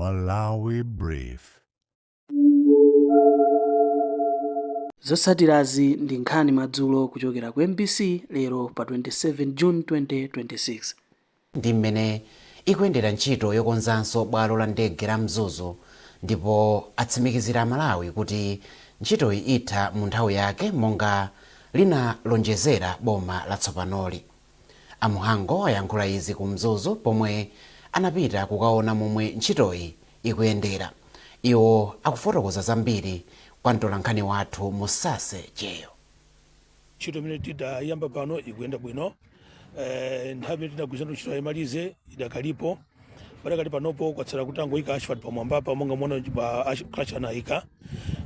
Malawi Brief. Zotsatirazi ndi nkhani madzulo kuchokera ku mbc lero pa 27 June 2026. Ndi mmene ikuyendera ntchito yokonzanso bwalo la ndege la Mzuzu ndipo atsimikizira Amalawi kuti ntchitoyi itha mu nthawi yake monga linalonjezera boma latsopanoli. A Mhango ayankhula izi ku Mzuzu pomwe anapita kukaona momwe ntchitoyi ikuyendera. Iwo akufotokoza zambiri kwa mtolankhani wathu Musase Cheyo. Ntchito imene tidayamba pano ikuyenda bwino. Nthawi imene tinagwirizana ntchito ayimalize idakalipo. Padakali panopo kwatsala kuti angoyika asphalt pamwambapa, monga muona pa crusher anayika.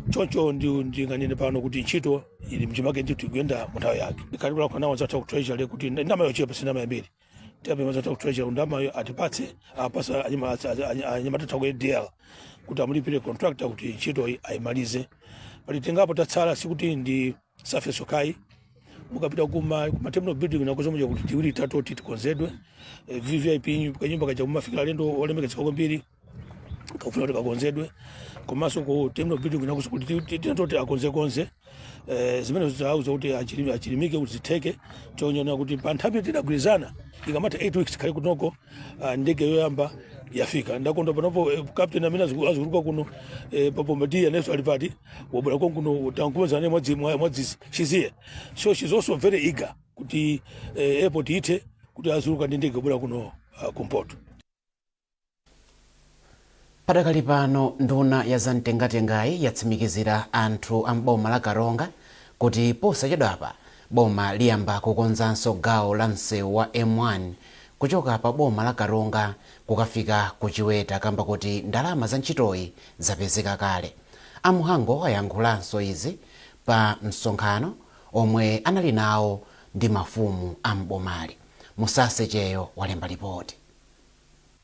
Choncho ndinganene pano kuti ntchito ili mchimake ndithu, ikuyenda mu nthawi yake. Ndikhalipula nawo anzathu ku Treasury kuti ndalama yochepa, si ndalama yambiri. Tiyapempha anzathu ku Treasury kuti ndalamayo atipatse, apasa anyamata ku ADL kuti amulipire contractor kuti ntchito ayimalize. Pali tingapo tatsala, sikuti ndi surface yokhayi. Mukapita kuma terminal building nakozomuja kuti tiwiri tatu oti tikonzedwe. VVIP kanyumba kaja kumafikira alendo olemekezeka kwambiri kafuna kuti kakonzedwe, komanso ku terminal building nakoso kuti tinatoti akonzekonze. Zimene zauza kuti achilimike kuti zitheke, chonyona kuti pa nthawi tidagwirizana ikamatha 8 weeks khale kunoko ndege yoyamba yafika. Ndakonda panopo captain amene azikuluka kuno pa Bombardier nenso ali pati wabwera konkuno, tankumeza naye mwadzizi. She's here, so she's also very eager kuti airport ithe kuti azuluka ndi ndege kubwera kuno kumpoto. Padakali pano nduna ya zamtengatengayi yatsimikizira anthu a m'boma la Karonga kuti posachedwapa boma liyamba kukonzanso gawo la msewu wa M1 kuchoka pa boma la Karonga kukafika ku Chiweta, kamba kuti ndalama za ntchitoyi zapezeka kale. A Mhango ayankhulanso izi pa msonkhano omwe anali nawo ndi mafumu a m'bomali. Musase Cheyo walemba ripoti.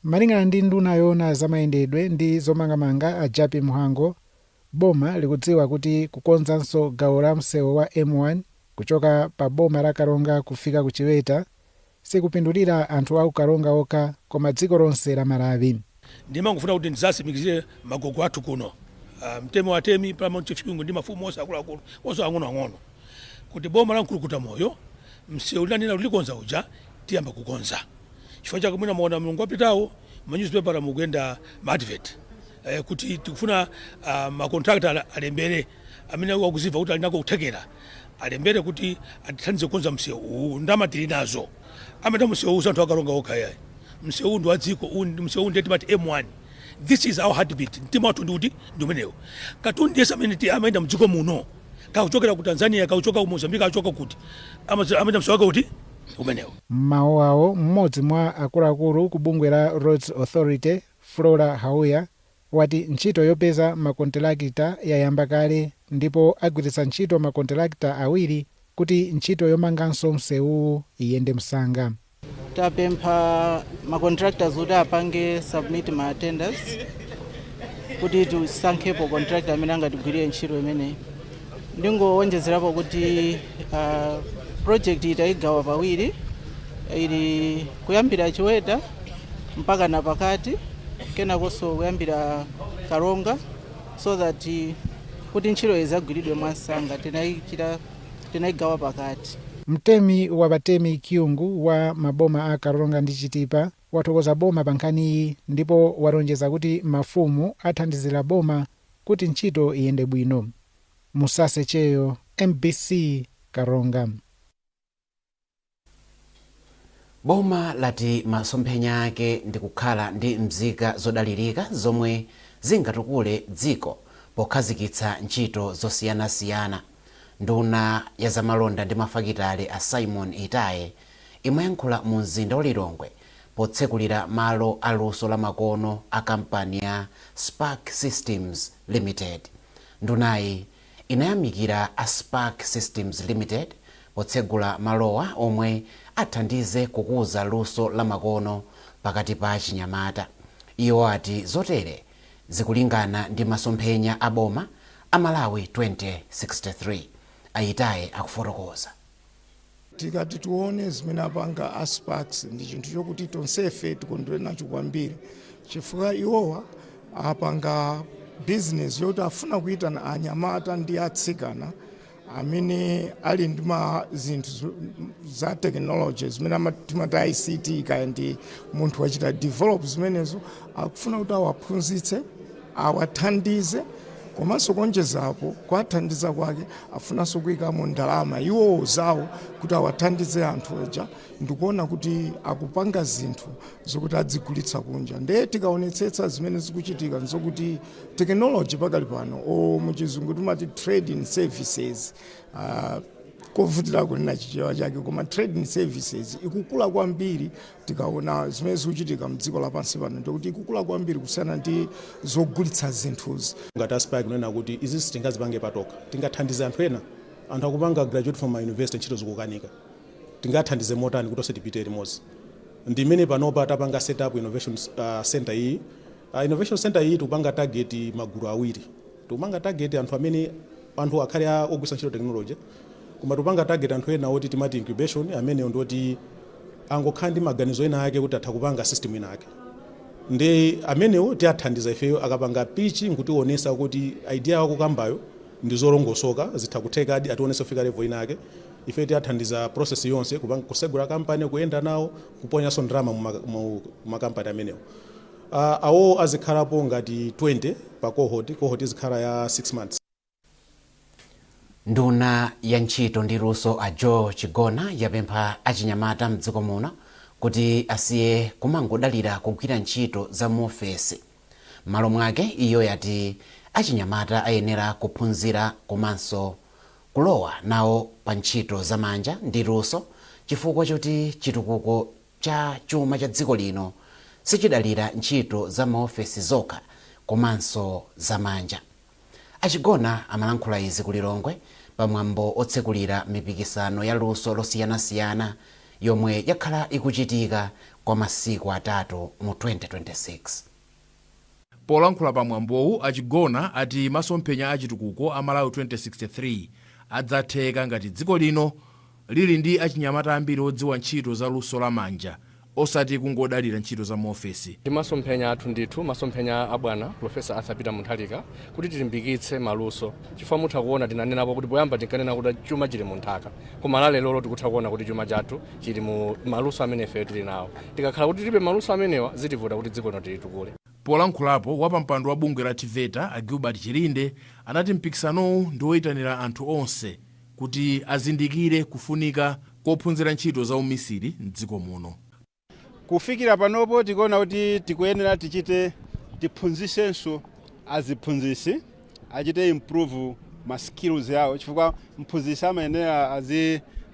Malingana ndi nduna yoona zamayendedwe ndi zomangamanga a Jappie Mhango, boma likudziwa kuti kukonzanso gawo la msewu wa M1 kuchoka pa boma la Karonga kufika ku Chiweta sikupindulira anthu aku Karonga okha, koma dziko lonse la Malawi. Ndimangofuna kuti ndizatsimikizire magogo athu kuno, mtemi wa temi, Paramount Chief Kyungu ndi mafumu onse akuluakulu, onse ang'onoang'ono, kuti boma la Mkulukuta Moyo msewu linanena kuti likonza uja tiyamba kukonza. Chifukwa chake mwina muona mulungu wapitawo ma newspaper mukuyenda ma advert kuti tikufuna ma contractor alembere, amene wakuziva kuti ali nako kuthekera alembere kuti atithandize kukonza msewu uwu. Ndalama tili nazo. Amene msewu uwu anthu a Karonga okha yayi, msewu ndi wa dziko. Uwu ndi msewu ndiye timati M1. This is our heartbeat. Mtima wathu ndi kuti ndi umenewo. Katundu yense amene amayenda mdziko muno, kakuchokera ku Tanzania, kakuchoka ku Mozambique, kakuchoka kuti, amayenda msewu wake kuti umenewo. M'mawu awo, mmodzi mwa akuluakulu ku bungwe la Roads Authority, Flora Hauya, wati ntchito yopeza makontilakita yayamba kale ndipo agwiritsa ntchito makontilakita awiri kuti ntchito yomanganso msewuwu iyende msanga. Tapempha ma contractors kuti apange submit ma tenders kuti tisankhepo contractor amene angatigwirire ntchito imeneyi. Ndingowonjezerapo kuti project itayigawa pawiri, ili kuyambira Chiweta mpaka na pakati, kenakonso kuyambira Karonga, so that kuti ntchito izagwiridwe mwansanga tinayichita tinayigawa pakati. Mtemi wa Batemi Kyungu wa maboma a Karonga ndi Chitipa wathokoza boma pa nkhaniyi ndipo walonjeza kuti mafumu athandizira boma kuti ntchito iyende bwino. Musase Cheyo, MBC, Karonga. Boma lati masomphenya ake ndi kukhala ndi mzika zodalirika zomwe zingatukule dziko pokhazikitsa ntchito zosiyanasiyana. Nduna ya zamalonda ndi mafakitale a Simon Itaye imayankhula mu mzinda wa Lilongwe potsekulira malo aluso lamakono a kampani ya Spark Systems Limited. Ndunayi inayamikira a Spark Systems Limited potsegula malowa omwe athandize kukuza luso lamakono pakati pa achinyamata. Iwo ati zotere zikulingana ndi masomphenya a boma a Malawi 2063. A Itaye akufotokoza. Tikati tione zimene apanga a Sparks, ndi chinthu chokuti tonsefe tikondwere nacho kwambiri, chifukwa iwowa Apanga business yoti afuna kuitana anyamata ndi atsikana amene ali ndi ma zinthu za technology zimene timati ICT, kaya ndi munthu wachita develop zimenezo, akufuna kuti awaphunzitse, awathandize, komanso kuonjezapo kuwathandiza kwake afunanso kuyikamo ndalama iwowo zawo kuti awathandize anthu aja ndikuona kuti akupanga zinthu zokuti adzigulitsa kunja. Ndiye tikaonetsetsa zimene zikuchitika nzokuti technology pakali pano, o muchizungu timati trade in services, kovutira kunena Chichewa chake, koma trade in services ikukula kwambiri. Tikaona zimene zikuchitika mdziko lapansi pano, ndikuti ikukula kwambiri kusiyana ndi zogulitsa zinthuzi. Ngati Aspire, kunena kuti izi sitingazipange patokha, tingathandize anthu ena. Anthu akupanga graduate from university, ntchito zikukanika, tingathandize motani kuti tonse tipite limodzi? Ndi imene panopa tapanga set up innovation center iyi. Innovation center iyi tikupanga target magulu awiri. Tikupanga target anthu amene anthu akhale ogwiritsa ntchito technology, koma tikupanga target anthu ena oti timati incubation, ameneyo ndoti angokhala ndi maganizo ena ake kuti atha kupanga system ina ake. Ndi amenewo tiyathandiza ifeyo akapanga pitch nkutionesa kuti idea yako kambayo ndi zolongosoka, zitha kuthekadi, ationese kufika level ina ake, ife tiyathandiza process yonse kupanga kusegula kampani, kuyenda nawo, kuponyanso ndalama mu makampani amenewo. Awo azikhalapo ngati 20 pa cohort. Cohort izikhala ya 6 months. Nduna ya ntchito ndi luso a Joe Chigona yapempha achinyamata mdziko muno kuti asiye kumangodalira kugwira ntchito za muofesi. M'malo mwake, iyo yati achinyamata ayenera kuphunzira komanso kulowa nawo pa ntchito zamanja ndi luso, chifukwa choti chitukuko cha chuma cha dziko lino sichidalira ntchito za maofesi zokha komanso zamanja. Achigona amalankhula izi ku Lilongwe pamwambo otsekulira mipikisano ya luso losiyanasiyana yomwe yakhala ikuchitika kwa masiku 3 mu 2026. Polankhula pamwambowu, Achigona ati masomphenya achitukuko a Malawi 2063 adzatheka ngati dziko lino lili ndi achinyamata ambiri odziwa ntchito za luso lamanja, osati kungodalira ntchito za muofesi. Ndi masomphenya athu ndithu, masomphenya a bwana Professor Arthur Peter Mutharika, kuti tilimbikitse maluso, chifukwa mutha kuona tinanenapo kuti poyamba tinkanena kuti chuma chili mu nthaka, koma la lero tikutha kuona kuti chuma chathu chili mu maluso amene ifeyo tili nawo. Tikakhala kuti tilibe maluso amenewa, zitivuta kuti dziko lino tilitukule. Polankhulapo, wapampando wa bungwe la TEVETA a Gilbert Chilinde anati mpikisanowu ndi woyitanira anthu onse kuti azindikire kufunika kophunzira ntchito za umisiri mdziko muno. Kufikira panopo tikuona kuti tikuyenera tichite tiphunzisenso aziphunzisi, achite improve ma skills yawo, chifukwa mphunzisi amayenera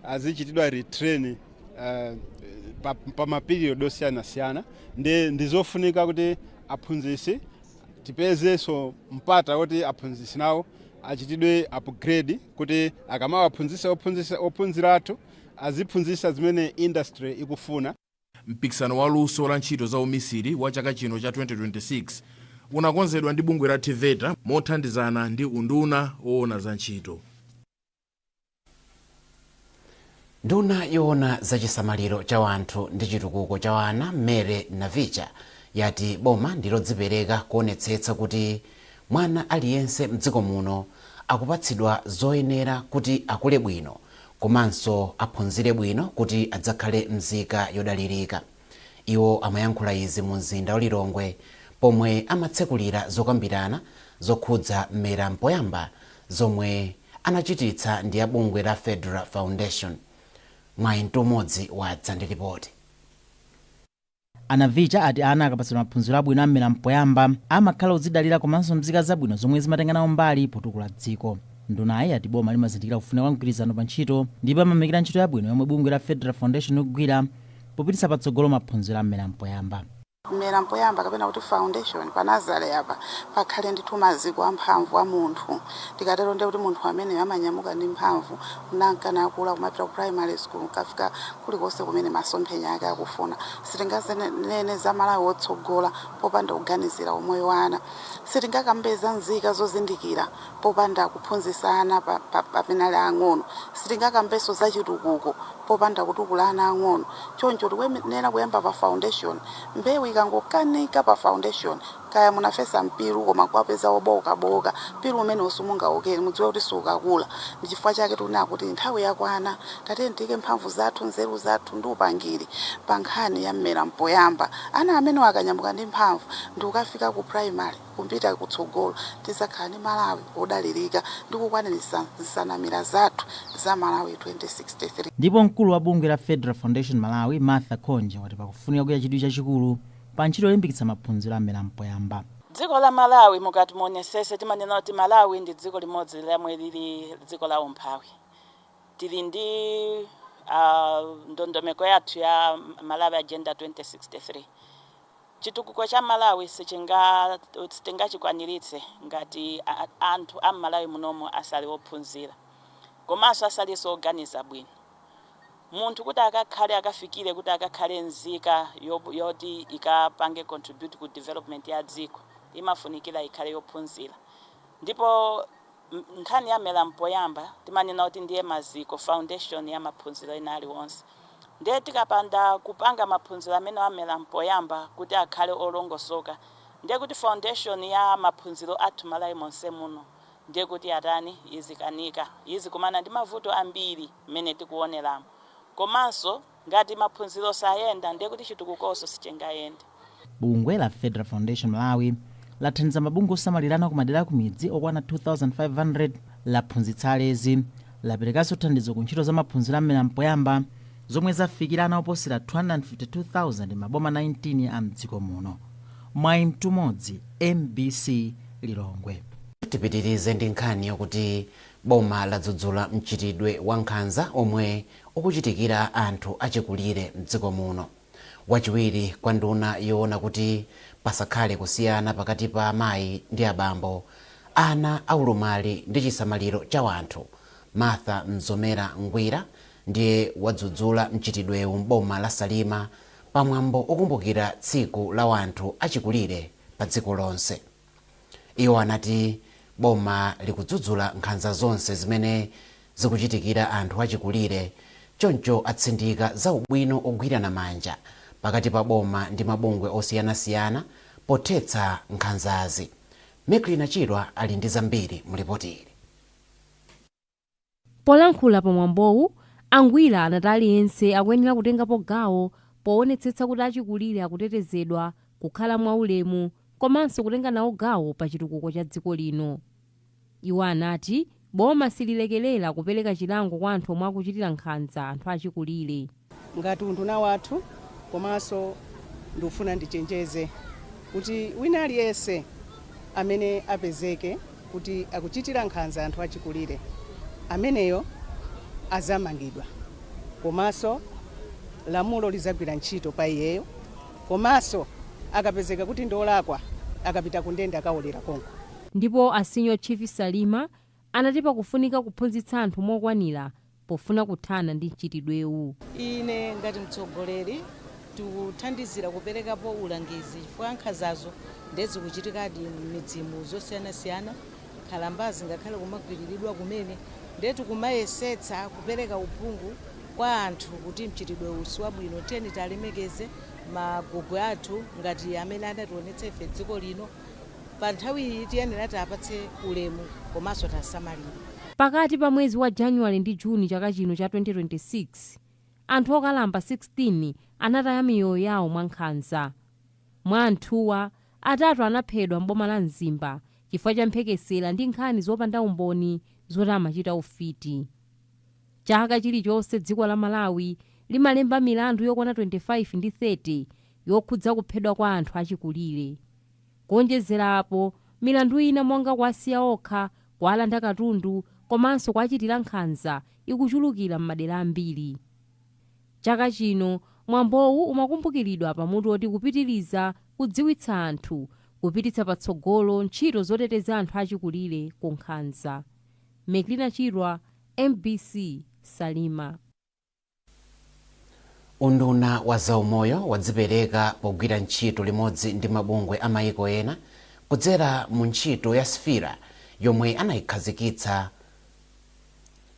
azichitidwa retrain pa ma period osiyanasiyana. Ndi ndizofunika kuti aphunzisi tipezenso mpata woti aphunzisi nawo achitidwe upgrade, kuti akamawaphunzisa ophunzira athu aziphunzisa zimene industry ikufuna. Mpikisano wa luso la ntchito za umisiri wa chaka chino cha 2026 unakonzedwa ndi bungwe la TEVETA mothandizana ndi unduna woona za ntchito. Nduna yoona zachisamaliro cha anthu ndi chitukuko cha ana, Mary Navicha, yati boma ndilodzipereka kuonetsetsa kuti mwana aliyense mdziko muno akupatsidwa zoyenera kuti akule bwino komanso aphunzire bwino kuti adzakhale mzika yodalirika. Iwo amayankhula izi mu mzinda wa Lilongwe pomwe amatsekulira zokambirana zokhudza mmera mpoyamba zomwe anachititsa ndi a bungwe la Fedra Foundation. Mwayi Mtumodzi wadza ndi ripoti. Anavicha ati ana akapatsidwa maphunziro abwino a mmera mpoyamba amakhala odzidalira komanso mzika zabwino zomwe zimatenga nawo mbali potukula dziko. Ndunayi ati boma limazindikira kufunika kwa mgwirizano pa ntchito ndipo amayamikira ntchito yabwino yomwe bungwe la Fedra Foundation likugwira popititsa patsogolo maphunziro a mmera mpoyamba. Mmera mpoyamba kapena kuti foundation pa nursery apa pakhale ndithu maziko amphamvu a munthu. Tikatero ndiye kuti munthu ameneyo amanyamuka ndi mphamvu nankana akula kumapita ku primary school, nkafika kulikonse kumene masomphenya ake akufuna. Sitingazenene za Malawi wotsogola popanda kuganizira umoyo wa ana. Sitingakambeza nzika zozindikira popanda kuphunzitsa ana pamene ali ang'ono. Sitingakambenso za chitukuko popanda kutukula ana ang'ono. Choncho tikuyenera kuyamba pa foundation. Mbewu ikangokanika pa foundation, Kaya munafesa mpiru koma kuwapeza obowokabowoka, mpiru umenewo simungawokere, mudziwe kuti sukakula. Ndi chifukwa chake tikunena kuti nthawi yakwana, tatiyeni tiyike mphamvu zathu, nzeru zathu ndi upangiri pa nkhani ya mmera mpoyamba. Ana amenewo akanyamuka ndi mphamvu ndi kukafika ku primary kupita kutsogolo, tizakhala ndi Malawi odalirika ndi kukwaniritsa nsanamira zathu za Malawi 2063. Ndipo mkulu wa bungwe la Federal Foundation Malawi, Martha Khonje, wati pakufunika kuika chidwi chachikulu pa ntchito yolimbikitsa maphunziro a mmera mpoyamba. Dziko la Malawi, mukati muonesese, timanena kuti Malawi ndi dziko limodzi lomwe lili dziko la umphawi. Tili ndi ndondomeko yathu ya Malawi Agenda 2063. Chitukuko cha Malawi sitingachikwaniritse ngati anthu a m'Malawi munomo asali ophunzira komanso asalinso oganiza bwino. Munthu kuti akakhale, akafikire kuti akakhale nzika yoti ikapange contribute ku development ya dziko, imafunikira ikhale yophunzira. Ndipo nkhani ya mmera mpoyamba timanena kuti ndiye maziko, foundation ya maphunziro ena aliwonse. Ndiye tikapanda kupanga maphunziro amene amera mpoyamba kuti akhale olongosoka, ndiye kuti foundation ya maphunziro athu Malawi monse muno ndiye kuti atani? Izikanika, izikumana ndi mavuto ambiri mmene tikuoneramo. Komanso ngati maphunziro sayenda, ndiye kuti chitukukonso sichingayende. Bungwe la Federal Foundation Malawi lathandiza mabungwe osamalirana ku madera akumidzi okwana 2500, laphunzitsa alezi, laperekanso thandizo ku ntchito za maphunziro a mmera mpoyamba zomwe zafikira ana oposera 252,000 maboma 19 a mdziko muno. Mwayi Mtumodzi, MBC, Lilongwe. Tipitirize ndi nkhani yokuti boma ladzudzula mchitidwe wa nkhanza omwe ukuchitikira anthu achikulire mdziko muno. Wachiwiri kwa nduna yoona kuti pasakhale kusiyana pakati pa amayi ndi abambo, ana aulumali ndi chisamaliro cha wanthu, Martha Mzomera Ngwira, ndiye wadzudzula mchitidwewu m'boma la Salima pamwambo okumbukira tsiku la wanthu achikulire pa dziko lonse. Iwo anati boma likudzudzula nkhanza zonse zimene zikuchitikira anthu achikulire, choncho atsindika za ubwino ogwirana manja pakati pa boma ndi mabungwe osiyanasiyana pothetsa nkhanzazi. Meklina Chirwa ali ndi zambiri mulipoti ili. Polankhula pa mwambowu, a Ngwira anati aliyense akuyenera kutengapo gawo powonetsetsa kuti achikulire akutetezedwa, kukhala mwaulemu komanso kutenga nawo gawo pa chitukuko cha dziko lino. Iwo anati boma sililekelera kupereka chilango kwa anthu omwe akuchitira nkhanza anthu achikulire. Ngati unduna wathu, komanso ndikufuna ndichenjeze kuti wina aliyense amene apezeke kuti akuchitira nkhanza anthu achikulire, ameneyo azamangidwa, komanso lamulo lizagwira ntchito pa iyeyo, komanso akapezeka kuti ndi olakwa, akapita kundende akawolera konko. Ndipo a Senior Chief Salima anati pakufunika kuphunzitsa anthu mokwanira pofuna kuthana ndi mchitidwewu. Ine ngati mtsogoleri tikuthandizira kuperekapo ulangizi chifukwa nkhanzazo ndiye zikuchitikadi m'midzimu zosiyanasiyana, nkhalambazi ngakhale kumagwiriridwa kumene, ndiye tikumayesetsa kupereka uphungu kwa anthu kuti mchitidwewu si wabwino, tiyeni tialemekeze magogo athu ngati amene anationetsa ife dziko lino. Pa nthawi iyi tiyenera tiapatse ulemu komanso tiasamalire. Pakati pa mwezi wa January ndi June chaka chino cha 2026, anthu okalamba 16 anataya miyoyo yawo mwankhanza. Mwa anthuwa, atatu anaphedwa m'boma la Mzimba chifukwa cha mphekesera ndi nkhani zopanda umboni zoti amachita ufiti. Chaka chilichonse dziko la Malawi limalemba milandu yokwana 25 ndi 30 yokhudza kuphedwa kwa anthu achikulire. Kuonjezera apo, milandu ina monga kuwasiya okha, kuwalanda katundu komanso kuwachitira nkhanza ikuchulukira m'madera ambiri. Chaka chino, mwambowu umakumbukiridwa pa mutu oti kupitiriza kudziwitsa anthu, kupititsa patsogolo ntchito zoteteza anthu achikulire ku nkhanza. Meklina Chirwa, MBC, Salima. Unduna wa zaumoyo wadzipereka pogwira ntchito limodzi ndi mabungwe a maiko ena kudzera mu ntchito ya Sphera yomwe anayikhazikitsa,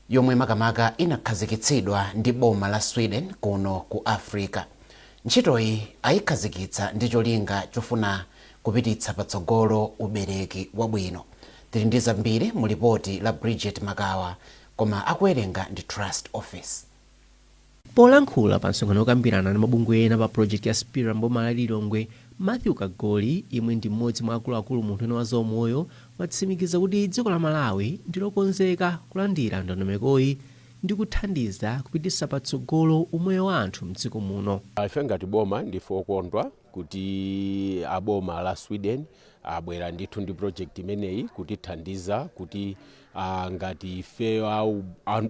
yomwe makamaka inakhazikitsidwa ndi boma la Sweden kuno ku Africa. Ntchitoyi ayikhazikitsa ndi cholinga chofuna Kupititsa patsogolo ubereki wabwino. Tili ndi zambiri mu lipoti la Bridget Makawa, koma akuwerenga ndi Trust Office. Polankhula pa msonkhano wokambirana ndi mabungwe ena pa project ya Spira mboma la Lilongwe, Matthew Kagoli, yemwe ndi mmodzi mwa akuluakulu mu unduna wa zaumoyo, watsimikiza kuti dziko la Malawi ndi lokonzeka kulandira ndondomekoyi ndi kuthandiza kupititsa patsogolo umoyo wa anthu mdziko muno. Ife ngati boma ndife okondwa kuti aboma la Sweden abwera ndithu ndi project imeneyi kutithandiza kuti ngati ife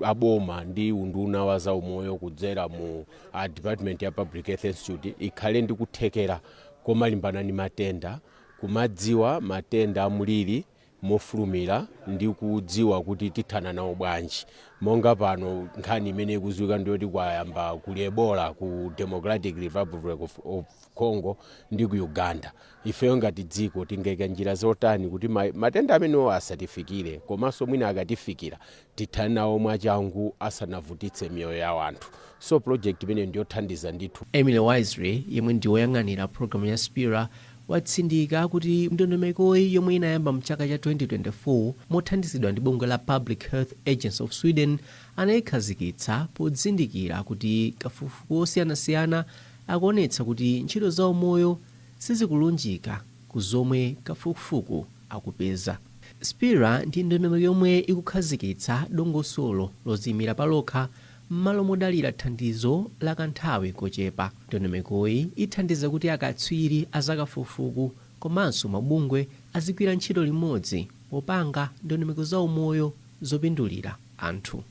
aboma ndi unduna wa zaumoyo kudzera mu Department ya Public Health Institute ikhale ndi kuthekera komalimbana ndi matenda, kumadziwa matenda amuliri mofulumira ndi kudziwa kuti tithana nawo bwanji. Monga pano nkhani imene ikudziwika ndiyoti kwayamba kuli Ebola ku Democratic Republic of Congo ndi ku Uganda. Ifeyo ngati dziko tingayika njira zotani kuti matenda amenewo asatifikire, komanso mwina akatifikira tithane nawo mwachangu asanavutitse miyoyo ya anthu? So project imene ndiyothandiza ndithu. Emily Wisley, yemwe ndi woyang'anira programu ya Spira, watsindika kuti ndondomekoyi, yomwe inayamba mchaka cha 2024 mothandizidwa ndi bungwe la Public Health Agency of Sweden, anayikhazikitsa podzindikira kuti kafukufuku osiyanasiyana akuonetsa kuti ntchito za umoyo sizikulunjika ku zomwe kafukufuku akupeza. Spira ndi ndondomeko yomwe ikukhazikitsa dongosolo loziyimira palokha m'malo modalira thandizo la kanthawi kochepa. Ndondomekoyi ithandiza kuti akatswiri azakafukufuku komanso mabungwe azigwira ntchito limodzi popanga ndondomeko za umoyo zopindulira anthu.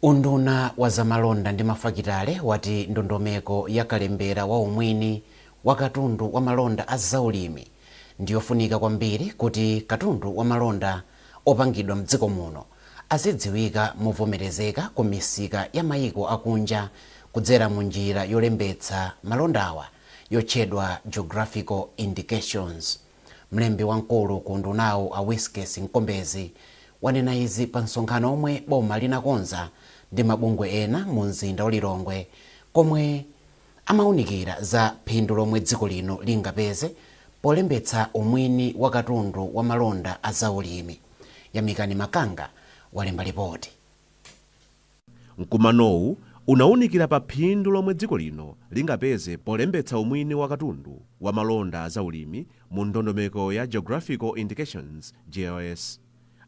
Unduna wa zamalonda ndi mafakitale wati ndondomeko ya kalembera wa umwini wa katundu wa malonda a zaulimi ndiyofunika kwambiri kuti katundu wa malonda opangidwa mdziko muno azidziwika movomerezeka ku misika ya mayiko akunja kudzera mu njira yolembetsa malondawa yotchedwa Geographical Indications. Mlembi wamkulu ku undunawu, a Wiskes Mkombezi, wanena izi pa msonkhano omwe boma linakonza ndi mabungwe ena mu mzinda wa Lilongwe, komwe amawunikira za phindu lomwe dziko lino lingapeze polembetsa umwini wa katundu wa malonda a zaulimi. Yamikani Makanga walemba lipoti. Mkumanowu unawunikira pa phindu lomwe dziko lino lingapeze polembetsa umwini wa katundu wa malonda a zaulimi mu ndondomeko ya Geographical Indications, GIS.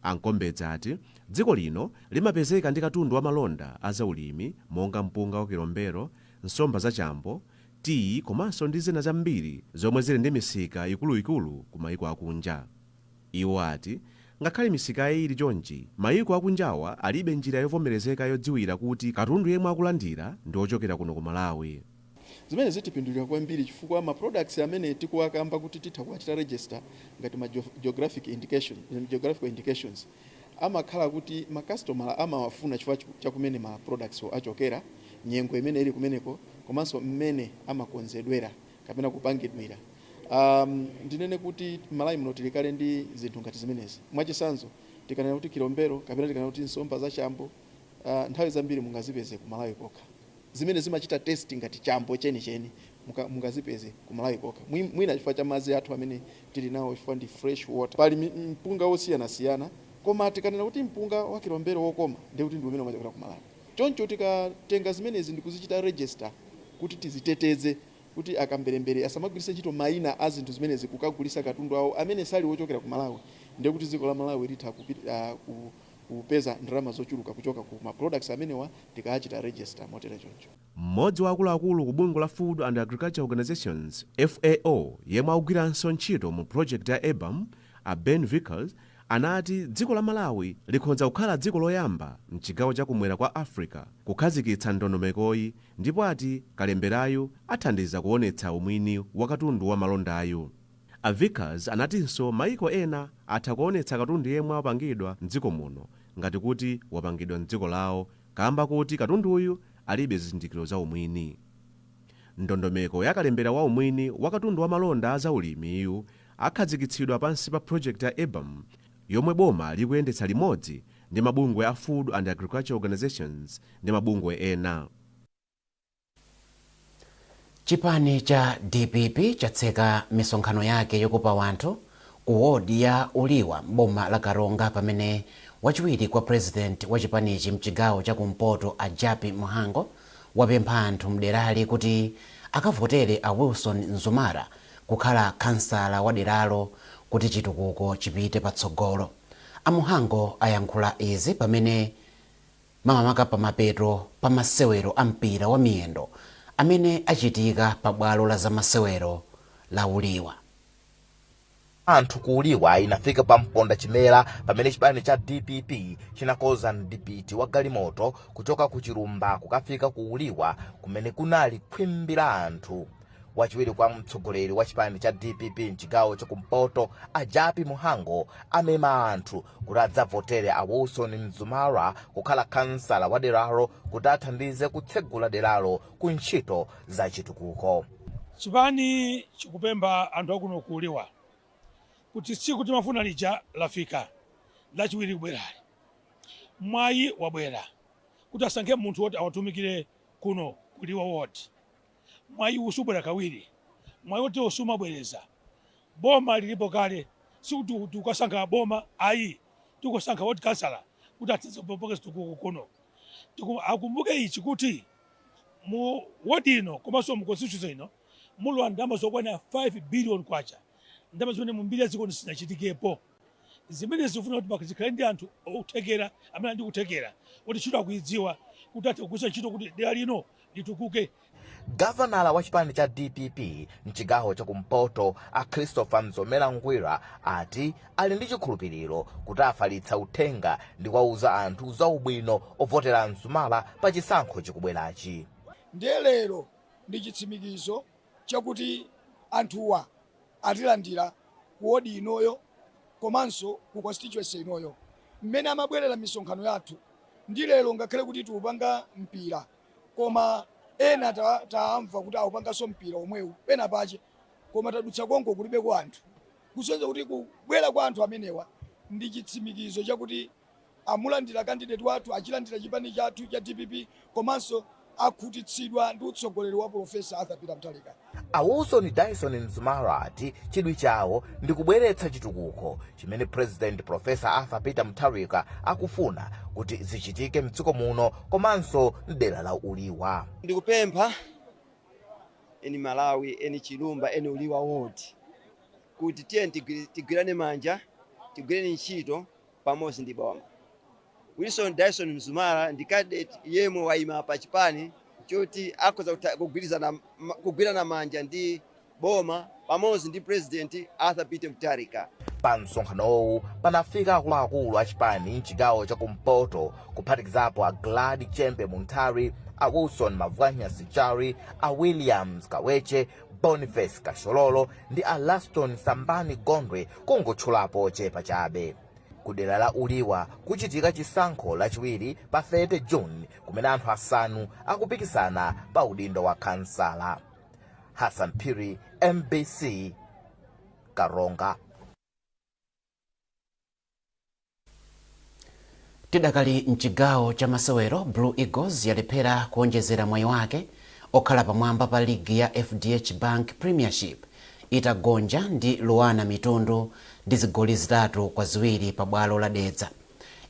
A Mkombezi ati dziko lino limapezeka ndi katundu wa malonda a zaulimi monga mpunga wa Kilombero, nsomba za chambo, tiyi komanso ndi zina zambiri zomwe zili ndi misika ikuluikulu ku mayiko akunja. Iwo ati ngakhale misikayi ili chonchi, mayiko akunjawa alibe njira yovomerezeka yodziwira kuti katundu yemwe akulandira ndi ochokera kuno ku Malawi. Zimene zitipindulira kwambiri chifukwa ma products amene tikuwakamba kuti titha kuwachita register ngati ma geographical indications amakhala kuti makasitomala amawafuna chifukwa chakumene ma products achokera, nyengo imene ili kumeneko, komanso mmene amakonzedwera kapena kupangidwira. Ndinene kuti Malawi muno tili kale ndi zinthu ngati zimenezi. Mwachitsanzo, tikanena kuti Kilombero kapena tikanena kuti nsomba za chambo, nthawi zambiri mungazipeze ku Malawi kokha. Zimene zimachita taste ngati chambo chenicheni mungazipeze ku Malawi kokha, mwina chifukwa cha madzi athu amene tili nawo, chifukwa ndi fresh water. Pali mpunga wosiyanasiyana, koma tikanena kuti mpunga wa Kilombero wokoma, ndiye kuti ndi umene umachokera ku Malawi. Choncho tikatenga zimenezi ndikuzichita register kuti tiziteteze, kuti akamberembere asamagwiritse ntchito mayina a zinthu zimenezi kukagulitsa katundu awo amene sali wochokera ku Malawi, ndiye kuti dziko la Malawi litha kupeza ndalama zochuluka kuchoka ku ma products amenewa tikachita register motere choncho. Mmodzi wa akuluakulu ku bungwe la Food and Agriculture Organizations, FAO, yemwe akugwiranso ntchito mu project ya EBAM, a Ben Vickers, anati dziko la Malawi likhoza kukhala dziko loyamba mchigawo chakumwera kwa Africa kukhazikitsa ndondomekoyi, ndipo ati kalemberayu athandiza kuonetsa umwini wa katundu wa malondayu. A Vickers anatinso maiko ena atha kuonetsa katundu yemwe wapangidwa mdziko muno ngati kuti wapangidwa mdziko lawo, kamba kuti katunduyu alibe zizindikiro za umwini. Ndondomeko ya kalembera wa umwini wa katundu wa malonda a zaulimiyu akhazikitsidwa pansi pa project ya EBAM yomwe boma likuyendetsa limodzi ndi mabungwe a Food and Agriculture Organizations ndi mabungwe ena. Chipani cha DPP chatseka misonkhano yake yokopa wanthu ku wodi ya Uliwa m'boma la Karonga, pamene wachiwiri kwa president wa chipanichi mchigawo chakumpoto, a Jappie Mhango, wapempha anthu mderali kuti akavotere a Wilson Mzumara kukhala kansala wa deralo kuti chitukuko chipite patsogolo. A Mhango ayankhula izi pamene mamamaka pamapeto pa masewero a mpira wa miyendo amene achitika pa bwalo la zamasewero la Uliwa. Anthu ku Uliwa inafika pa mponda chimera pamene chipani cha DPP chinakonza mdipiti wa galimoto kuchoka ku Chilumba kukafika ku Uliwa, kumene kunali khwimbi la anthu. Wachiwiri kwa mtsogoleri wa chipani cha DPP mchigawo chakumpoto, a Jappie Mhango, amema anthu kuti adzavotere a Wilson Mzumara kukhala kansala wa deralo kuti athandize kutsegula deralo ku ntchito za chitukuko. Chipani chikupempha anthu akuno ku Uliwa kuti tsiku timafuna lija lafika. Lachiwiri kubwerali mwayi wabwera kuti asankhe munthu woti awatumikire kuno ku Uliwa Ward. Mwayi usubwera kawiri, mwayi woti usumabwereza. Boma lilipo kale, sikuti tikukasankha boma ayi, tikusankha ward councillor kuti athandize kupanga chitukuko kuno. Akumbuke ichi kuti mu ward ino komanso mu constituency ino mulowa ndalama zokwana 5 billion kwacha, ndalama zimene mumbiri ya dziko sizinachitikepo. Zimene zifuna kuti zikhale ndi anthu okuthekera, amene ali ndi kuthekera kuti ntchito akuidziwa, kuti athe kugwiritsa ntchito kuti dera lino litukuke. Gavanala wa chipani cha DPP mchigawo chakumpoto, a Christopher Mzomera Ngwira, ati ali ndi chikhulupiriro kuti afalitsa uthenga ndi kuwauza anthu za ubwino ovotera Mzumara pa chisankho chikubwerachi. Ndiye lero ndi chitsimikizo chakuti anthuwa atilandira ku wodi inoyo komanso ku constituency inoyo, mmene amabwerera misonkhano yathu ndi lero. Ngakhale kuti tiupanga mpira, koma ena tamva kuti aupanganso mpira omwewu pena pache, koma tadutsa konko kulibeko anthu, kusonyeza kuti kubwera kwa anthu amenewa ndi chitsimikizo chakuti amulandira candidate wathu, achilandira chipani chathu cha DPP, komanso akhutitsidwa ndi utsogoleri wa Professor Arthur Peter Mutharika. A Wilson Dyson Mzumara ati chidwi chawo ndi kubweretsa chitukuko chimene President Professor Arthur Peter Mutharika akufuna kuti zichitike mdziko muno komanso mdera la Uliwa. Ndikupempha eni Malawi, eni Chilumba, eni Uliwa Ward kuti tiye tigwirane manja, tigwirane ntchito pamodzi ndi boma. Wilson Dyson Mzumara ndi candidate yemwe wayima pa chipani choti akhoza kugwirana manja ndi boma pamodzi ndi President Arthur Peter Mutharika. Pa msonkhanowu panafika akuluakulu a chipani mchigawo chakumpoto, kuphatikizapo a Glad Chembe Munthali, a Wilson Mavwanya Sichari, a Williams Kaweche, Boniface Kashololo ndi a Laston Sambani Gondwe, kungotchulapo chepa chabe. Ku dera la Uliwa kuchitika chisankho Lachiwiri pa 30 June, kumene anthu asanu akupikisana pa udindo wa kansala. Hassan Phiri, MBC, Karonga. Tidakali mchigawo cha masewero, Blue Eagles yalephera kuonjezera mwayi wake okhala pamwamba pa ligi ya FDH Bank Premiership itagonja ndi Luanar Mitundu ndi zigoli 3-2 pa bwalo la Dedza.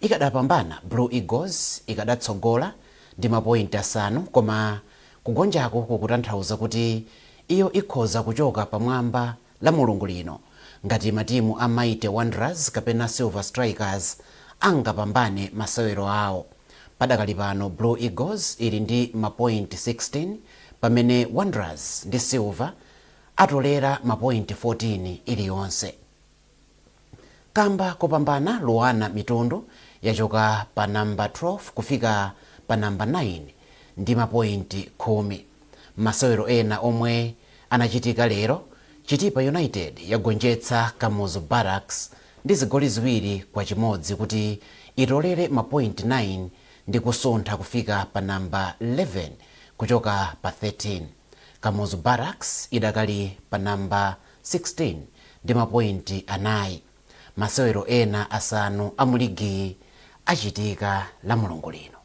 Ikadapambana, Blue Eagles ikadatsogola ndi mapointi 5, koma kugonjaku kukutanthauza kuti iyo ikhoza kuchoka pamwamba la Mulungu lino ngati matimu a Mighty Wanderers kapena Silver Strikers angapambane masewero awo. Padakali pano Blue Eagles ili ndi mapointi 16, pamene Wanderers ndi Silver atolera mapointi 14 iliyonse. Kamba kopambana, Luanar Mitundu yachoka pa namba 12 kufika pa namba 9 ndi mapointi 10. Masewero ena omwe anachitika lero, Chitipa United yagonjetsa Kamuzu Barracks ndi zigoli 2-1 kuti itolere mapointi 9 ndi kusuntha kufika pa namba 11 kuchoka pa 13. Kamuzu Barracks idakali pa namba 16 ndi mapointi 4. Masewero ena asanu a mu ligiyi achitika la Mulungu lino.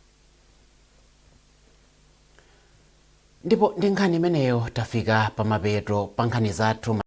Ndipo ndi nkhani imeneyo tafika pamapeto pa nkhani zathu.